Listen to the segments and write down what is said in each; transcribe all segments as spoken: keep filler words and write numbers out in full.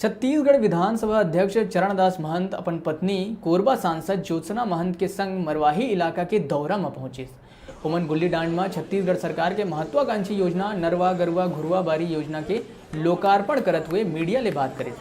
छत्तीसगढ़ विधानसभा अध्यक्ष चरणदास महंत अपन पत्नी कोरबा सांसद ज्योत्सना महंत के संग मरवाही इलाका के दौरा म पहुंचिस। ओमन गुल्ली डांड म छत्तीसगढ़ सरकार के महत्वाकांक्षी योजना नरवा गरुवा घुरुवा बारी योजना के लोकार्पण करत हुए मीडिया ले बात करिस।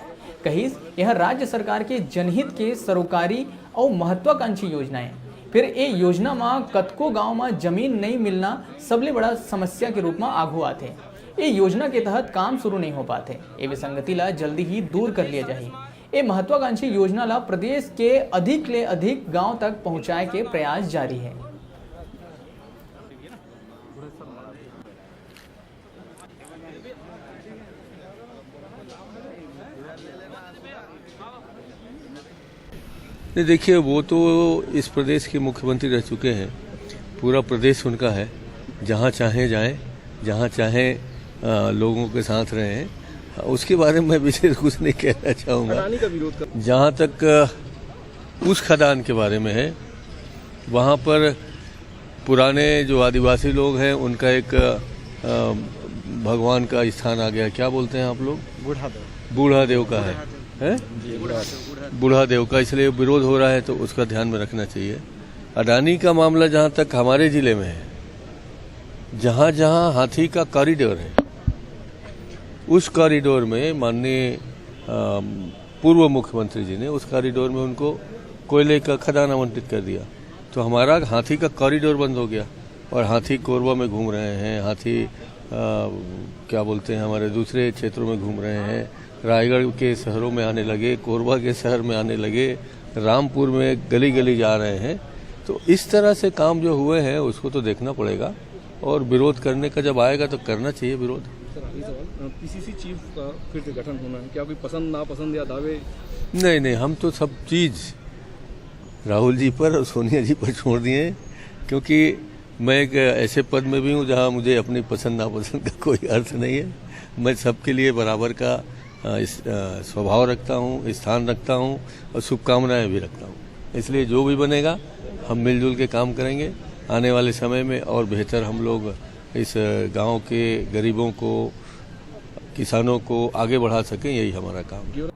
कहिस, यह राज्य सरकार के जनहित के सरोकारी अउ महत्वाकांक्षी योजना ए। फिर ए योजना म कतको गांव म जमीन नइ मिलना सबले बड़ा समस्या के रूप म आघू आथे। ए योजना के तहत काम शुरू नइ हो पाथे। ए विसंगति ला जल्दी ही दूर कर लिया जाही। ए महत्वाकांक्षी योजना ला प्रदेश के अधिक ले अधिक गांव तक पहुंचाए के प्रयास जारी हे। नहीं, देखिए, वो तो इस प्रदेश के मुख्यमंत्री रह चुके हैं, पूरा प्रदेश उनका है, जहाँ चाहें जाएं, जहाँ चाहें, अ, लोगों के साथ रहें। उसके बारे में मैं विशेष कुछ नहीं कहना चाहूँगा। अडानी का विरोध कर जहाँ तक, अ, उस खदान के बारे में है, वहाँ पर पुराने जो आदिवासी लोग हैं, उनका एक, अ, भगवान का स्थान आ गया, क्या बोलते हैं आप लोग? बूढ़ा देव। बूढ़ा देव का है, हैं? बूढ़ा देव का, इसलिए विरोध हो रहा है, तो उसका ध्यान में रखना चाहिए। अडानी का मामला जहाँ तक हमारे ज़िले में है, जहाँ जहाँ हाथी का कॉरिडोर है, उस कॉरिडोर में माननीय, अ, पूर्व मुख्यमंत्री जी ने उस कॉरिडोर में उनको कोयले का खदान आवंटित कर दिया, तो हमारा हाथी का कॉरिडोर बंद हो गया। और हाथी कोरबा में घूम रहे हैं, हाथी, अ, क्या बोलते हैं, हमारे दूसरे क्षेत्रों में घूम रहे हैं, रायगढ़ के शहरों में आने लगे, कोरबा के शहर में आने लगे, रामपुर में गली गली जा रहे हैं। तो इस तरह से काम जो हुए हैं, उसको तो देखना पड़ेगा, और विरोध करने का जब आएगा, तो करना चाहिए विरोध। सर, आखिरी सवाल, अ, पीसीसी चीफ का फिर से गठन होना है, क्या कोई पसंद नापसंद या दावे? नहीं, नहीं, हम तो सब चीज़ राहुल जी पर और सोनिया जी पर छोड़ दिए हैं, क्योंकि मैं एक ऐसे पद में भी हूँ, जहाँ मुझे अपनी पसंद नापसंद का कोई अर्थ नहीं है। मैं सबके लिए बराबर का, अ, इस, अ, स्वभाव रखता हूँ, स्थान रखता हूँ और शुभकामनाएं भी रखता हूँ। इसलिए जो भी बनेगा, हम मिलजुल के काम करेंगे। आने वाले समय में और बेहतर हम लोग इस गांव के गरीबों को, किसानों को आगे बढ़ा सकें, यही हमारा काम है।